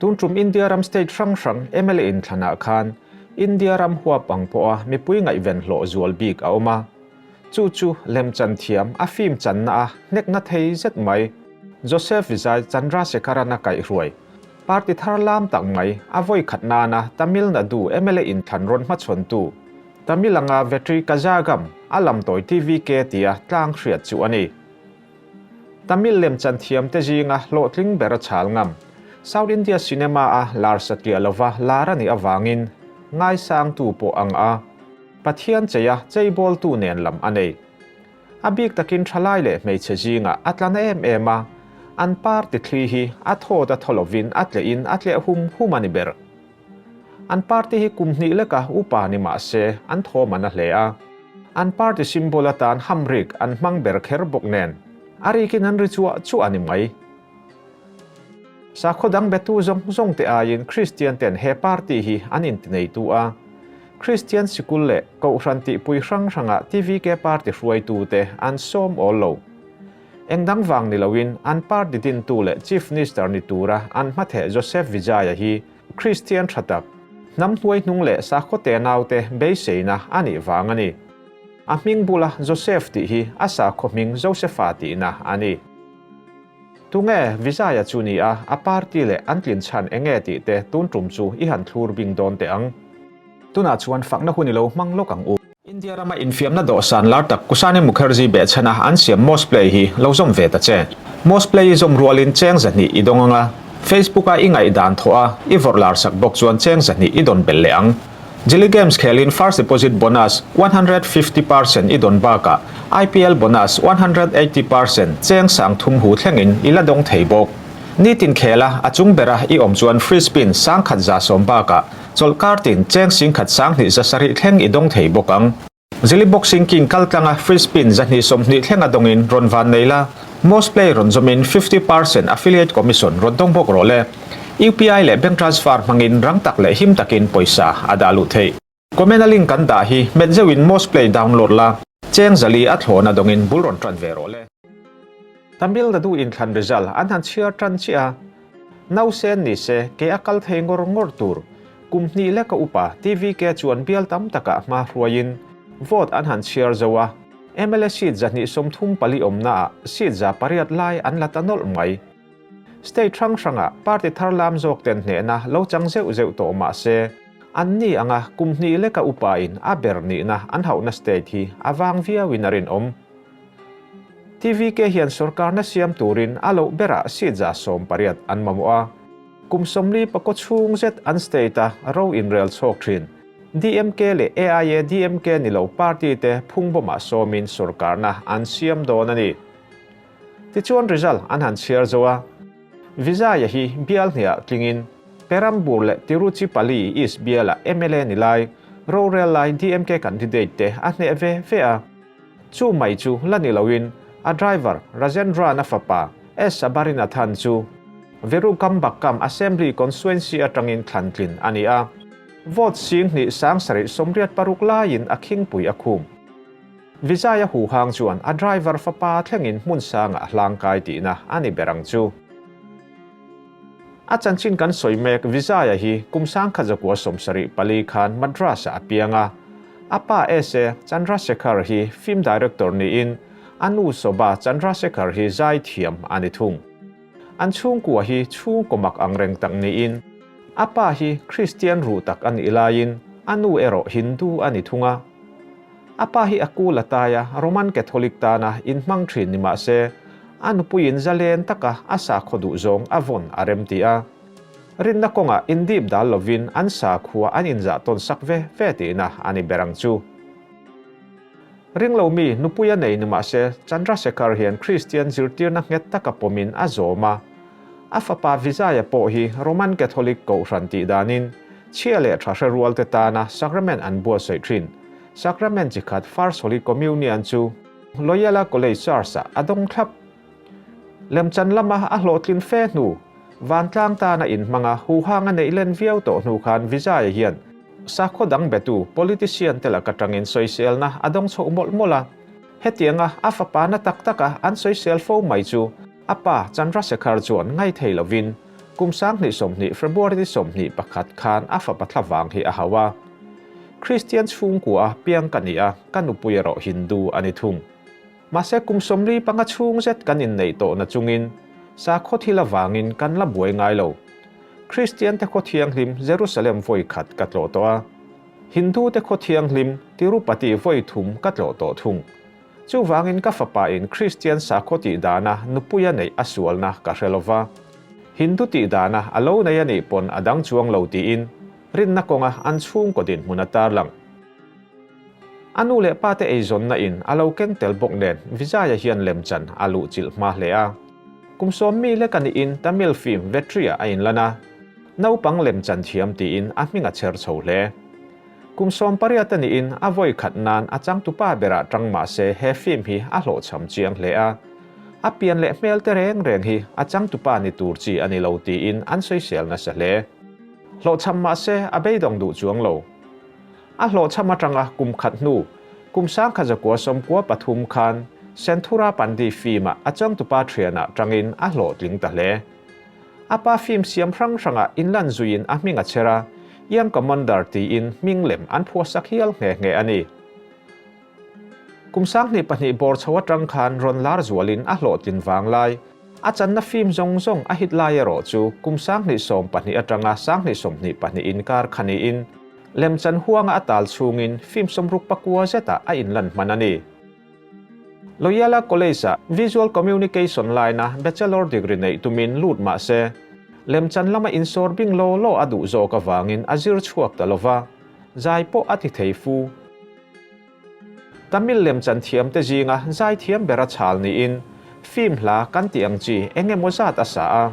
Tun tum India ram state hrang hrang mla inthlanah khan India ram huap ang pawha mipui ngaihven hlawh zual bik a awm a. Chu chu lemchan thiam a film channa a hnekna thei zet mai. Joseph Vijay Chandrasekaran a kaihhruai party thar lam tak mai a vawi khat nana Tamil Nadu mla inthlan rawn hmachhawntu Tamil anga Vetri Kazhagam a lamtawi TVK tia tlang hriat chu a ni. Tamil lemchan thiamte zinga hlawhtling ber a chhal ngam. South India cinema a lar satliah lova lar a nih avangin ngaisangtu pawh ang a, Pathian cheia cheibawltu nen lam a nei. A bik takin thalai leh hmeichhe zingah a tla na em em a, an party thli hi a thawt a thaw lovin a tlehin a tleh hum hum a ni ber. An party hi kum hnih leka upa ni mah se an thawm a na hle a. An party symbol atan hamrik an hmang ber kher bawk nen a rikin an ri chuah chuah a ni mai. Sakhaw dang betu zawng zawng te aiin Kristian ten he party hi an intineitu a. Kristian sikul leh Kohhran tihpui hrang hrangah TVK party hruaitute an sawm awl lo. Eng dang vang ni loin an party dintu leh Chief Minister ni tura an hmatheh Joseph Vijaya hi Kristian tha tak, hnam hnuai hnung leh sakhaw te naute beiseina a nih vang a ni. A hming bula Joseph tih hi a sakhaw hming Josepha tihna a ni. Tunge Vijaya chu ni a, a party leh an tlin chhan enge tih te tun tum chu i han thlur bing dawn teh ang. Tunah chuan fakna hun i lo hmang lawk ang u. India rama infiamna dawhsan lar tak Kusani Mukherjee behchhana an siam Mosplay hi lo zawm ve ta che. Mosplay i zawm rualin cheng 200 i dawng ang a, Facebook-a i ngaihdan thawh a, i vawrh lar sak bawk chuan cheng 200 i dawn belh leh ang. Jilly Games khelin first deposit bonus 150% i dawn bakah IPL bonus 180% cheng 30,000 hu thlengin i la dawng thei bawk. Nitin khela a chung bera i awm chuan free spin 1170 bakah Chawlhkar tin cheng 10,000 20 7 thleng i dawng thei bawk ang. Zili Boxing King kal tlanga free spin 220 thlenga dawngin rawn van nei la, Most Play rawn zawmin 50% affiliate commission rawn dawng bawk rawh le. UPI leh bank transfer hmangin rang tak leh him takin pawisa a dah luh theih. Comment a link kan dah hi hmet zeuhin Most Play download la, cheng 400 a thlawna dawngin bul rawn tan ve rawh le. Tamil Nadu inthlan result an han chhiar tan chiah a, Nausen ni se ke a kal thei ngawr ngawr tur. Kum hnih leka upa TVK chuan bial tam takah hma hruaiin vote an han chhiar zo a, mla seat 234 awmnaah seat 800 lai an la ta nawlh mai. State hrang hrangah party thar lam zawk ten hnehna lo chang zeuh zeuh tawh mah se, an ni anga kum hnih leka upain a ber nihna an hauhna state hi a vang viauin a rinawm. TVK hian sorkarna siam turin a loh berah seat 18 an mamawh a. Kum 40 pakaw chhung zet an state-a ro inrel chhawk thin. DMK leh AIADMK ni lo party te phungbawmah sawmin sorkarna an siam dawn a ni. Tichuan result an han chhiar zo a. Vijaya hi bial hniah tlingin Perambur leh Tiruchipalli East bialah mla ni lai, rorel lai DMK candidate te a hneh ve ve a. Chu mai chu la ni loin a driver Rajendran-a fapa S. Sabarinathan chu Virugambakkam Assembly Constituency atangin thlan tlin a ni a. Vote 27 786 laiin a khingpui a khum. Vijaya huhang chuan a driver fapa thlengin hmun sangah a hlangkai tihna a ni ber ang chu. A chanchin kan sawi mek Vijaya hi kum 1974 khan Madras-ah a piang a. A pa S. A. Chandrasekhar hi film director niin a nu Sobha Chandrasekhar hi zai thiam a ni thung. An chhungkua hi chhungkaw mak ang reng tak niin a pa hi Kristian ruh tak a nih laiin a nu erawh Hindu a ni thung a. A pa hi a kul a tai a, Roman Catholic tana inhmang thin ni mah se, a nupuiin zalen taka a sakhaw duh zawng a vawn a rem ti a. Rinna kawngah indip dal lovin an sakhua an inzah tawn sak ve ve tihna a ni ber ang chu. Ringlo mi nupui a nei ni mah se, Chandrasekhar hian Kristian zirtirna nghet taka pawmin a zawm a. A fapa Vijaya pawh hi Roman Catholic kohhran tih danin chhia leh tha hre rualte tana sacrament an buatsaih thin. Sacrament chi khat First Holy Communion chu Loyola College Church-ah a dawng thlap. Lemchan lama a hlawhtlin fe hnu, vantlang tana inhmanga huhang a neih len viau tawh hnu khan Vijaya hian sakhaw dang betu politician te laka tangin sawiselna a dawng chhoh mawlh mawlh a. Hetianga a fapa na tak taka an sawisel fo mai chu a pa Chandrasekhar chuan ngaithei lovin. Kum 2020 February ni 21 khan a fapa thlavang hi a hauh a. Kristian chhungkua a piang ka ni a, ka nupui erawh Hindu a ni thung. Mahse kum 45 chhung zet kan inneih tawh na chungin sakhaw thil avangin kan la buai ngai lo. Kristian te khaw thianghlim Jerusalem vawi khat ka tlawh tawh a. Hindu te khaw thianghlim Tirupati vawi thum ka tlawh tawh thung. Chuvangin ka fapa in Kristian sakhaw tih dana nupui a neih a sualna ka hre lova. Hindu tih dana a lo nei a nih pawn a dang chuang lo tiin rinna kawnga an chhungkaw dinhmun a tarlang. A nu leh pa te eizawnna in a lo keng tel bawk nen Vijaya hian lemchan a luh chilh hma hle a. Kum 10 mi lek a niin Tamil film Vetri-ah a inlan a, naupang lemchan thiam tiin a hming a chher chho hle. Kum 18 a niin a vawi khat nan a changtupa berah tang mah se he film hi a hlawhchham chiang hle a. A pian leh hmel te reng reng hi a changtupa ni tur chi a ni lo tiin an sawisel nasa hle. Hlawhchham mah se a beidawng duh chuang lo. A hlawhchham atanga kum khat hnu, kum 1993 khan Senthura Pandi film-ah a changtupa thianah tangin a hlawhtling ta hle. A pa film siam hrang hrangah inlan zuiin a hming a chher a, Young Commander tiin hming lem an phuahsak hial nghe nghe a ni. Kum 2002 bawr chho atang khan rawn lar zualin a hlawhtlin vang lai, a channa film zawng zawng a hit lai erawh chu kum 2012 atanga 2022 inkar kha niin, Lemchan huanga a tal chhungin film 69 zetah a inlan hman a ni. Loyola College-ah Visual Communication line-a Bachelor degree neih tumin lut mah se, lemchan lama insawr bing law law a duh zawk avangin a zir chhuak ta lova, zai pawh a ti thei fu. Tamil lemchan thiamte zinga zai thiam ber a chhal niin film hla kan tih ang chi eng emaw zat a sa a.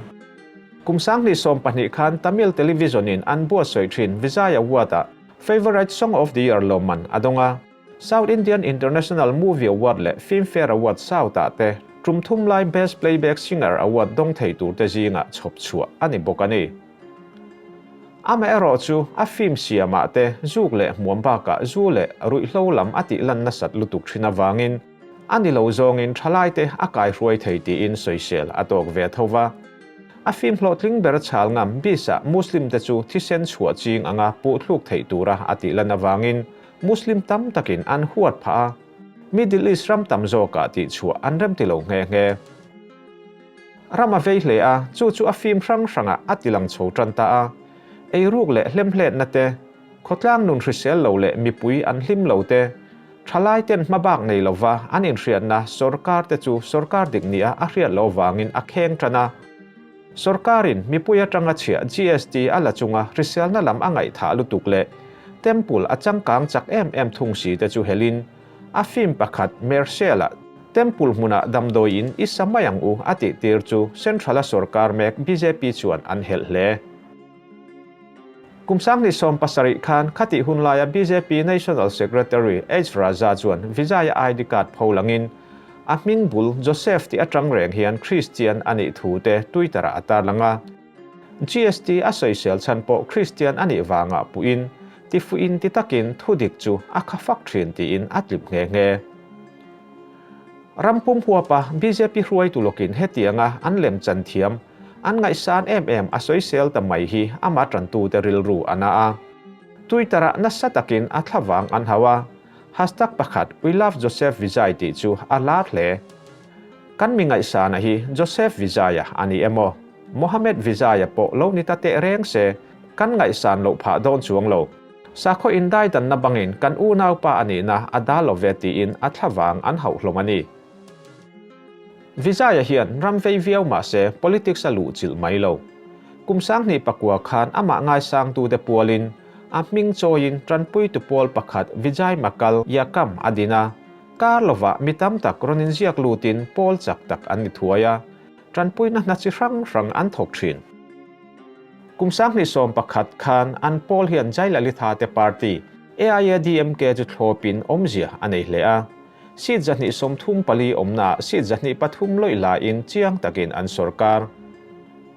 Kum 2012 khan Tamil television-in an buatsawi thin Vijay Award-ah Favourite Song of the Year lawmman a dawng a. South Indian International Movie Award leh Filmfare Award South-ah te tum thum lai Best Playback Singer Award dawng thei turte zingah chhawp chhuah a ni bawk a ni. Amaherawh chu a film siamah te zuk leh hmuam bakah zu leh ruihhlo lam a tih lan nasat lutuk thin avangin a ni lo zawngin thalaite a kaihruai thei tiin sawisel a tawk ve tho va. A film hlawhtling ber chhal ngam Bisa Muslim te chu thisen chhuah ching anga puhthluk theih tura a tih lan avangin Muslim tam takin an huat phah a, Middle East ram tam zawkah tih chhuah an remti lo nghe nghe. Ram a vei hle a, chu chu a film hrang hrangah a tilang chho tan ta a. Eiruk leh hlemhletna te, khawtlang nun hrisel lo leh mipui an hlim lo te, thalai ten hmabak nei lova an inhriatna sorkar te chu sorkar dik nia a hriat loh avangin a kheng tan a. Sorkarin mipui atanga chhiah GST a la chunga hriselna lam a ngaihthah lutuk leh temple a changkang chak em em thung si te chu helin a film pakhat Mercel-ah temple hmunah damdawiin i sa mai ang u a tih tir chu Central-a sorkar mek bjp chuan an helh hle. Kum 2017 khan khatih hun laia bjp National Secretary H Raja chuan Vijaya ID card pho langin a hming bul Joseph tih atang reng hian Christian a nih thu te Twitter-ah a tarlang a. GST a sawisel chhan pawh Christian a nih vangah puhin tifuhin ti takin thudik chu a kha fak thin tiin a tlip nghe nghe. Ram pum huapa bjp hruaitu lawkin hetianga an lemchan thiam an ngaihsan em em a sawisel ta mai hi amah tantute rilru a na a. Twitter-ah nasa takin a thlavang an hauh a, hashtag pakhat WeLoveJosephVijay tih chu a lar hle. Kan mi ngaihsana hi Joseph Vijaya a ni emaw, Mohammed Vijaya pawh lo ni ta teh reng se, kan ngaihsan loh phah dawn chuang lo. Sakhaw indaidanna bangin kan unaupa a nihna a dal lo ve tiin a thlavang an hauh hlawm a ni. Vijaya hian ram vei viau mah se politics a luh chilh mai lo. Kum 2009 khan amah ngaisangtute pualin a hming chawiin tanpuitu pawl pakhat Vijay Makkal Iyakkam a din a, kar lovah mi tam tak rawn inziak lutin pawl chak tak an ni thuai a, tanpuina hna chi hrang hrang an thawk thin. Kum 2011 khan an pawl hian Jayalalithaa te party AIADMK chu thlawpin awmzia a nei hle a. Seat 134 awmnaah seat 103 lawih laiin chiang takin an sorkar.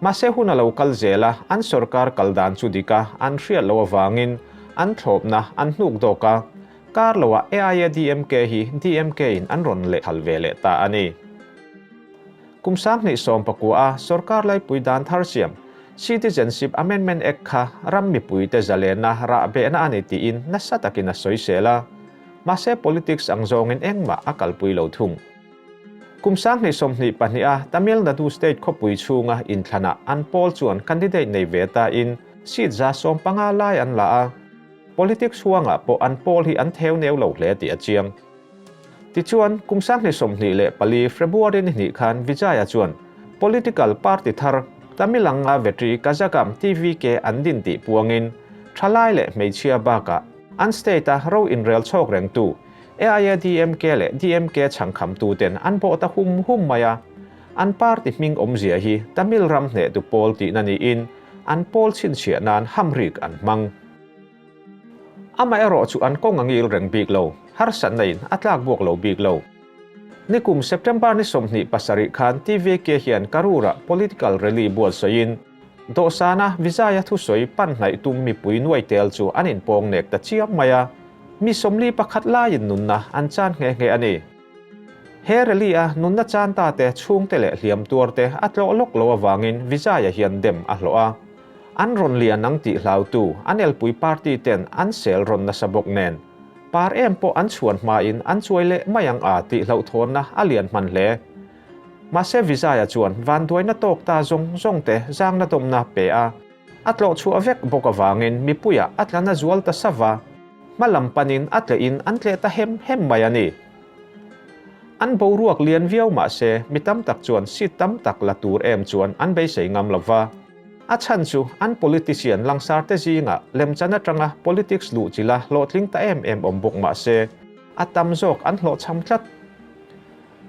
Mahse hun a lo kal zel a, an sorkar kal dan chu dik a, an hriat loh avangin an thlawpna an hnuk dawk a, kar loah AIADMK hi DMK in an rawn lehthal ve leh ta a ni. Kum 2019 a sorkar laipui dan thar siam. Citizenship Amendment Act kha ram mipuite zalenna rahbehna a ni tiin nasa takin a sawisel a, mahse politics ang zawngin engmah a kalpui lo thung. Kum 2022 a Tamil Nadu state khawpui chhunga inthlanah an pawl chuan candidate nei ve tain seat 150 lai an la a, politics huangah pawh an pawl hi an theu neu lo hle tih a chiang. Tichuan, kum 2024 February ni hnih khan Vijaya chuan political party thar Tamilanga Vetri Kazhagam, TVK, an din tih puangin thalai leh hmeichhia bakah an state-a ro inrel chhawk rengtu AIADMK leh DMK chhangkhamtuten an bawh ta hum hum mai a. An party hming awmzia hi Tamil ram hnehtu pawl tihna niin an pawl chhinchhiah nan hamrik an hmang. Amaherawh chu an kawng a ngil reng bik lo, harsatna in a tlak buak lo bik lo. Nikum September ni 27 khan TVK hian Karur-ah political rally buatsawiin dawhsana Vijaya thusawi pan hnaih tum mipui nuai tel chu an inpawng nek ta chiam mai a, mi 41 laiin nunna an chan nghe nghe a ni. He rally-a nunna chan ta te chhungte leh hliam tuarte a tlawh lawk lo avangin Vijaya hian dem a hlawh a. An rawn lian ang tih hlautu an elpui party ten an sel rawn nasa bawk nen, par em pawh an chhuan hmain an chuai leh mai ang a tih hlauhthawnna a lian hman hle. Mahse Vijaya chuan vanduaina tawk ta zawng zawng te zangna dawmna pe a, a tlawh chhuah vek bawk avangin mipuiah a tla na zual ta sava, hma lam panin a tlehin an tleh ta hem hem mai a ni. An boruak lian viau mahse mi tam tak chuan seat tam tak la tur em chuan an beisei ngam lova. A chhan chu an politician langsar te zingah lemchan atanga politics luh chila hlawhtling ta em em awm bawk mahse a tam zawk an hlawhchham tlat.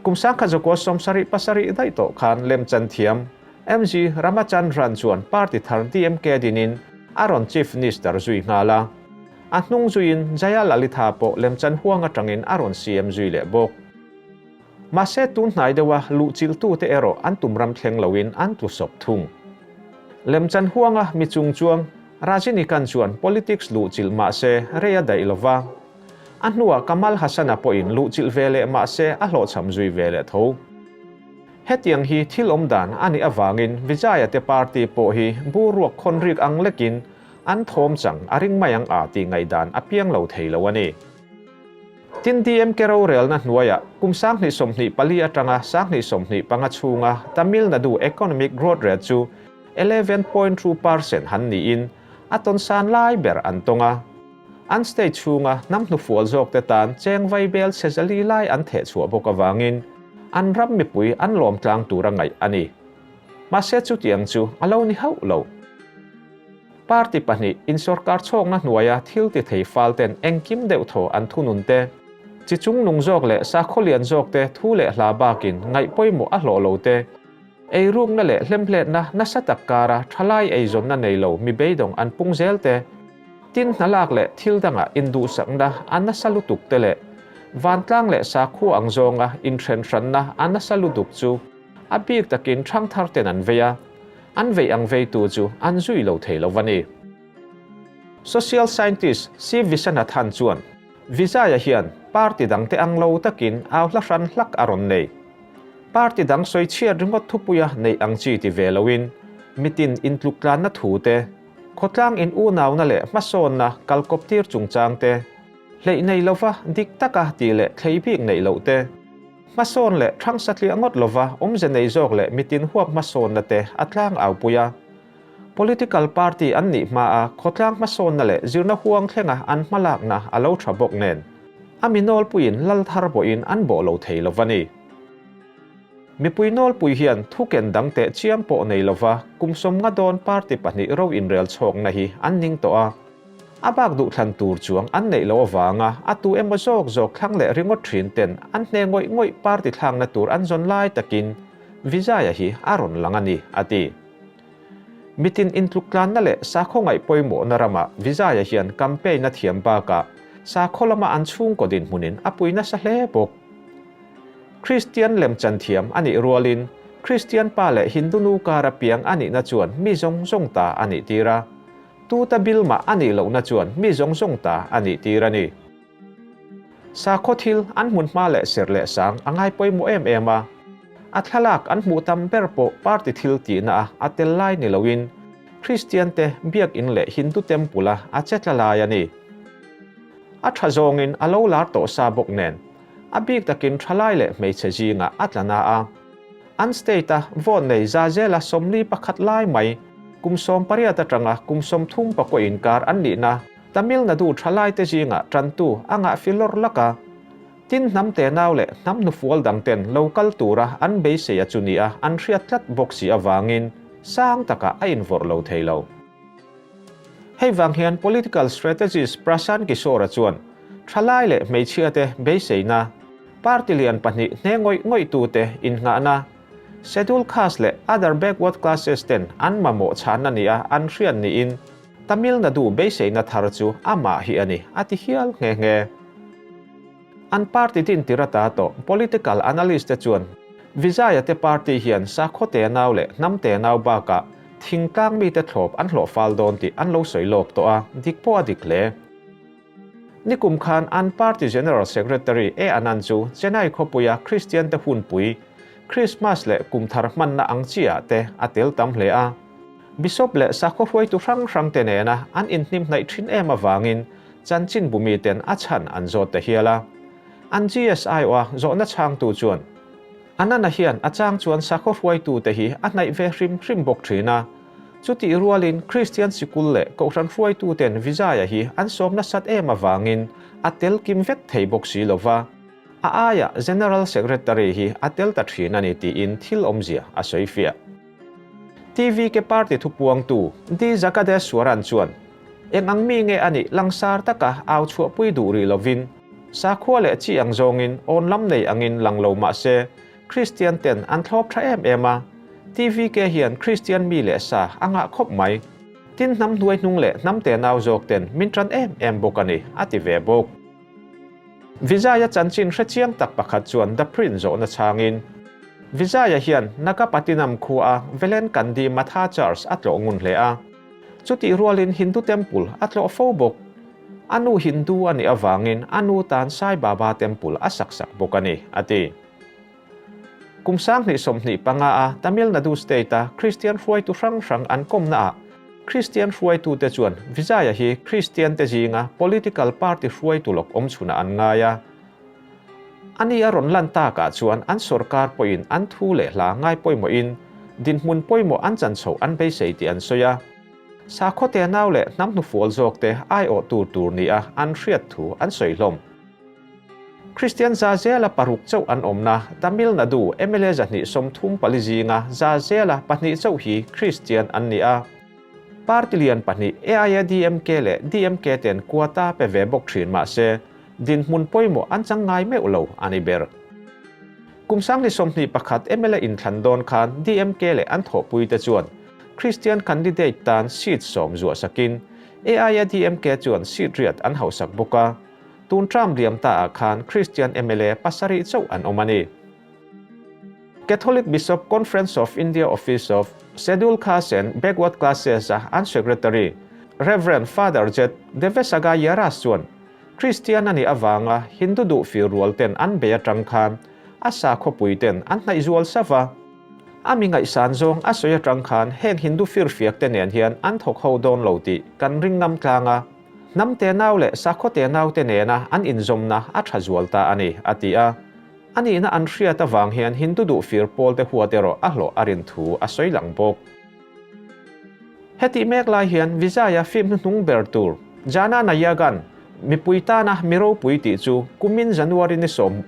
Kum 1977 daih tawh khan lemchan thiam MG Ramachandran chuan party thar DMK dinin a rawn Chief Minister zui nghal a. A hnung zuiin Jayalalithaa pawh lemchan huang atangin a rawn CM zui leh bawk. Mahse tun hnai deuha luhchilhtute erawh an tum ram thleng loin an tlu sawp thung. Lemchan huanga mi chung chuang Rajinikanth chuan politics luhchilh mahse rei a daih lova. A hnuah Kamal Hassan-a pawhin luhchilh ve leh mahse a hlawhchham zui ve leh tho. Hetiang hi thil awm dan a nih avangin Vijaya te party pawh hi bur ruak khawn rik ang lekin an thawm chang a ring mai ang a tih ngaihdan a piang lo thei lo a ni. Tin DMK rorelna hnuaiah kum 2024 atanga 2025 chhunga Tamil Nadu economic growth rate chu 11.2 percent han niin a tawn san lai ber an tawng a. An state chhunga hnam hnufual zawkte tan cheng vaibel chhe zali lai an theh chhuah bawk avangin an ram mipui an lawm tlang tura ngaih a ni. Mahse chutiang chu a lo ni hauh lo. Party pahnih insawrkar chhawkna hnuaia thil ti thei fal ten engkim deuh thaw an thunun te, chi chungnung zawk leh sakhaw lian zawk te thu leh hla bakin ngaih pawimawh a hlawh lo te, eirukna leh hlemhletna nasa tak kara thalai eizawnna nei lo mi beidawng an pung zel te, tin hnalak leh thil dangah induhsakna a nasa lutuk te leh vantlang leh sakhua ang zawnga inhrenhranna a nasa lutuk chu a bik takin thangthar ten an vei a. An vei ang veitu chu an zui lo thei lo va ni. Social scientist C. Viswanathan chuan Vijaya hian party dangte ang lo takin au hla hran hlak a rawn nei. Party dang sawi chhiat ringawt thupuia neih ang chi ti ve loin mitin intluktlanna thu te, khawtlang in unauna leh hmasawnna kalkawptir chungchang te, hleih nei lova dik taka tih leh thlei bik neih loh te, Hmasawn leh thang satliah ngawt lova awmze nei zawk leh mitin huap hmasawnna te a tlang aupui a. Political party an nih hmaa khawtlang hmasawnna leh zirna huang thlenga an hmalakna a lo tha bawk nen, a mi nawlpuiin lal thar pawhin an bawh lo thei lova ni. Mipui nawlpui hian thuken dang teh chiam pawh nei lova kum 50 dawn party pahnih ro inrel chhawkna hi an ning tawh a. A bak duhthlan tur chuang an neih loh avanga a tu emaw zawk zawk thlang leh ringawt thin ten an hne ngawih ngawih party thlakna tur an zawn lai takin Vijaya hi a rawn lang a ni, a ti. Mitin intluktlanna leh sakhaw ngaih pawimawhna ramah Vijaya hian campaign a thiam bakah sakhaw lama an chhungkaw dinhmunin a pui nasa hle bawk. Kristian lemchan thiam a nih rualin Kristian pa leh Hindu nu kara piang a nihna chuan mi zawng zawng ta a nih tir a. Tuta bil mah a nih lohna chuan mi zawng zawng ta a nih tir a ni. Sakhaw thil an hmun hma leh serh leh sang a ngai pawimawh em em a. A thlalak an hmuh tam ber pawh party thil tihna a a tel lai ni loin. Kristian te Biak In leh Hindu Temple a a che tla lai a ni. A tha zawngin a lo lar tawh sa bawk nen, a bik takin thalai leh hmeichhe zingah a tla na a. An state-a vote nei za zela 41 lai mai, kum 18 atanga kum 30 pakua inkar an nihna Tamil Nadu thalaite zingah tantu a ngah fi lawr lak a. Tin hnam tenau leh hnam hnufual dangten lo kal tura an beisei a chu nia an hriat tlat bawk si avangin sang takah a invawrh lo thei lo. Hei vang hian political strategist Prashant Kishore-a chuan thalai leh hmeichhiate beiseina, party lian pahnih hne ngawih ngawihtute innghahna, Scheduled Caste leh Other Backward Classes ten an mamawh chhanna nia an hriat niin Tamil Nadu beiseina thar chu amah hi a ni, a ti hial nghe nghe. An party din tir ata tawh political analyst te chuan Vijaya te party hian sakhaw tenau leh hnam tenau bakah thingtlang mite thlawp an hlawh fal dawn tih an lo sawi lawk tawh a, dik pawh a dik hle. Nikum khan an party General Secretary A Anand chu Chennai khawpuia Kristian te hunpui Christmas leh kumthar hmanna ang chiah te a tel tam hle a. Bishop leh sakhaw hruaitu hrang hrang te nena an inhnim hnaih thin em avangin Chanchin bumi ten a chhan an zawt ta hial a. An GSIO-a zawhna chhangtu chuan, Anana hian a chang chuan sakhaw hruaitute hi a hnaih ve hrim hrim bawk thin a. Chutih rualin Kristian sikul leh Kohhran hruaituten Vijaya hi an sawm nasat em avangin a tel kim vek thei bawk si lo va. A aiah General Secretary hi a tel ta thin a ni tiin thil awmzia a sawi fiah. TVK party thupuangtu D Jagadeshwaran chuan, Eng ang mi nge a nih langsar taka au chhuahpui duh rih lovin, sakhua leh chi ang zawngin awn lam nei angin lang lo mah se, Kristian ten an thlawp tha em em a. TVK hian Kristian mi leh sa a ngah khawp mai. Tin hnam hnuai hnung leh hnam tenau zawk ten min tan em em bawk a ni, a ti ve bawk. Vijaya chanchin hre chiang tak pakhat chuan The Print zawhna chhangin, Vijaya hian Nagapattinam khua Velenkandi Matha Church a tlawh ngun hle a. Chutih rualin Hindu Temple a tlawh fo bawk. A nu Hindu a nih avangin a nu tan Sai Baba Temple a sak sak bawk a ni, a ti. Kum 2025 a Tamil Nadu State-a Kristian hruaitu hrang hrang an kawmnaah Kristian hruaitute chuan Vijaya hi Kristiante zinga political party hruaitu lawk awm chhunah an ngai a. Ani a rawn lan takah chuan an sorkar pawhin an thu leh hla ngai pawimawhin dinhmun pawimawh an chan chhoh an beisei tih an sawi a. Sakhaw tenau leh hnam hnufual zawkte aiawhtu tur nia an hriat thu an sawi hlawm. Kristian za zela paruk chauh an awmna Tamil Nadu mla 234 zinga za zela pahnih chauh hi Kristian an ni a. Party lian pahnih AIADMK leh DMK ten quota pe ve bawk thin mah se, dinhmun pawimawh an chang ngai meuh lo a ni ber. Kum 2021 mla inthlan dawn khan DMK leh an thawhpuite chuan Kristian candidate tan seat sawm zuah sakin AIADMK chuan seat riat an hausak bawk a. Tun term liam ta ah khan Christian mla pasarih chauh an awm a ni. Catholic Bishop Conference of India Office of Scheduled Castes and Backward Classes a an Secretary Rev. Father Jet Devesaga Yaras chuan Christian a nih avanga Hindu duh fir rual ten an bei atang khan a sakhawpui ten an hnaih zual sava. A mi ngaihsan zawng a sawi atang khan heng Hindu firfiak te nen hian an thawk ho dawn lo tih kan ring ngam tlang a. Hnam tenau leh sakhaw tenaute nena an inzawmna a tha zual ta a ni, a ti a. A nihna an hriat avang hian Hindu duh fir pawlte huat erawh a hlawh a rin thu a sawi lang bawk. Hetih mek lai hian Vijaya film hnuhnung ber tur Jana Nayagan, Mipui tana mi ropui tih chu kumin January ni sawm,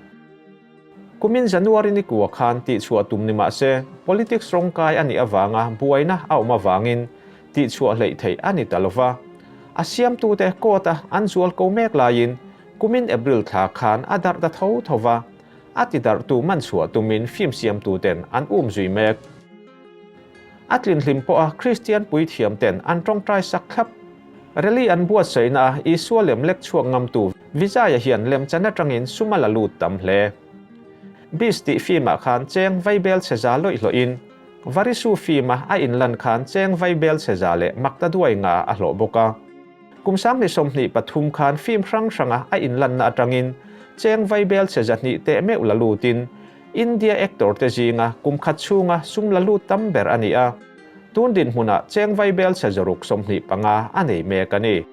Kumin January ni kua khan tihchhuah tum ni mah se, politics rawngkai a nih avanga buaina a awm avangin tihchhuah hleih theih a ni ta lo va. A siamtute court-a an zual ko mek laiin kumin April thla khan a darh ta tho tho va, a tidarhtu man chhuah tumin film siamtuten an um zui mek. A tlinhlim pawha Kristian puithiamten an tawngtai sak thlap. Rally an buatsaihna a Isua lem lek chhuak ngamtu Vijaya hian lemchan atangin sum a la lut tam hle. Beast tih film-ah khan cheng vaibel chhe za lawih hlawhin, Varisu film-a a inlan khan cheng vaibel chhe za leh makta duai nga a hlawh bawk a. Kum 2023 khan film hrang hranga a inlanna atangin cheng vaibel chhe 200 teh meuh la lutin, India actor te zinga kum khat chhunga sum la lut tam ber a ni a. Tun dinhmunah cheng vaibel chhe 125 a nei mek a ni.